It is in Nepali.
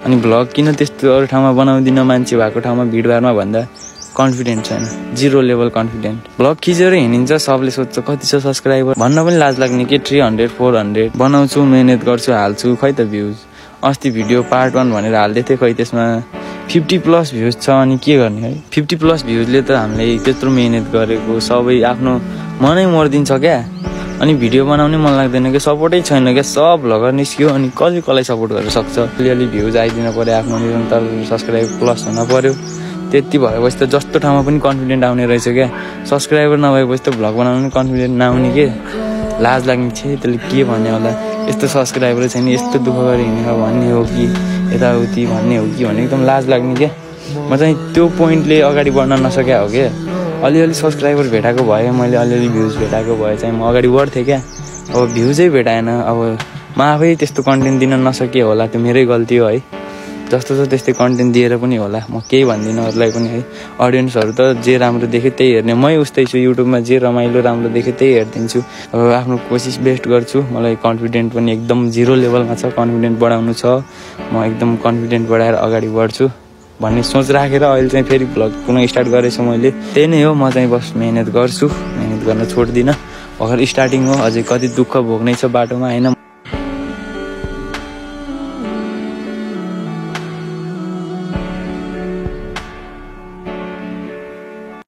अनि भ्लग किन त्यस्तो अरू ठाउँमा बनाउँदिन मान्छे भएको ठाउँमा भिडभाडमा भन्दा कन्फिडेन्ट छैन, 0 लेभल कन्फिडेन्ट। भ्लग खिचेर हिँडिन्छ, सबले सोध्छ कति छ सब्सक्राइबर भन्न पनि लाज लाग्ने के 300 400 बनाउँछु, मेहनत गर्छु, हाल्छु, खै त भ्युज। अस्ति भिडियो पार्ट 1 भनेर हाल्दै थिएँ, खै त्यसमा 50+ भ्युज छ। अनि के गर्ने है, 50+ भ्युजले त हामीले त्यत्रो मेहनत गरेको सबै आफ्नो मनै मर्दिन्छ क्या। अनि भिडियो बनाउने मन लाग्दैन कि, सपोर्टै छैन क्या, सब भ्लगर निस्क्यो। अनि कसलाई सपोर्ट गर्न सक्छ? अलिअलि भ्युज आइदिन पर्यो, आफ्नो निरन्तर सब्सक्राइब प्लस हुन पर्यो। त्यति भएपछि त जस्तो ठाउँमा पनि कन्फिडेन्ट आउने रहेछ क्या। सब्सक्राइबर नभएपछि त भ्लग बनाउनु पनि कन्फिडेन्ट नआउने के, लाज लाग्ने छ। त्यसले के भन्ने होला, यस्तो सब्सक्राइबर छैन, यस्तो दुःख गरेर हिँडेर भन्ने हो कि यताउति भन्ने हो कि भन्ने एकदम लाज लाग्ने क्या। म चाहिँ त्यो पोइन्टले अगाडि बढ्न नसक्या हो क्या। अलिअलि सब्सक्राइबर भेटाएको भए, मैले अलिअलि भ्युज भेटाएको भए चाहिँ म अगाडि बढ्थेँ क्या। अब भ्युजै भेटाएन, अब म आफै त्यस्तो कन्टेन्ट दिन नसके होला, त्यो मेरै गल्ती हो है। जस्तो छ त्यस्तै कन्टेन्ट दिएर पनि होला, म केही भन्दिनँ अरूलाई पनि है। अडियन्सहरू त जे राम्रो देख्यो त्यही हेर्ने, मै उस्तै छु। युट्युबमा जे रमाइलो राम्रो देख्यो त्यही हेरिदिन्छु। अब आफ्नो कोसिस बेस्ट गर्छु। मलाई कन्फिडेन्ट पनि एकदम 0 लेभलमा छ, कन्फिडेन्ट बढाउनु छ। म एकदम कन्फिडेन्ट बढाएर अगाडि बढ्छु भन्ने सोच राखेर अहिले चाहिँ फेरि भ्लग पुनः स्टार्ट गरेछु मैले। त्यही नै हो, म चाहिँ बस मेहनत गर्छु, मेहनत गर्न छोड्दिनँ। भर्खर स्टार्टिङ हो, अझै कति दुःख भोग्नै छ बाटोमा होइन।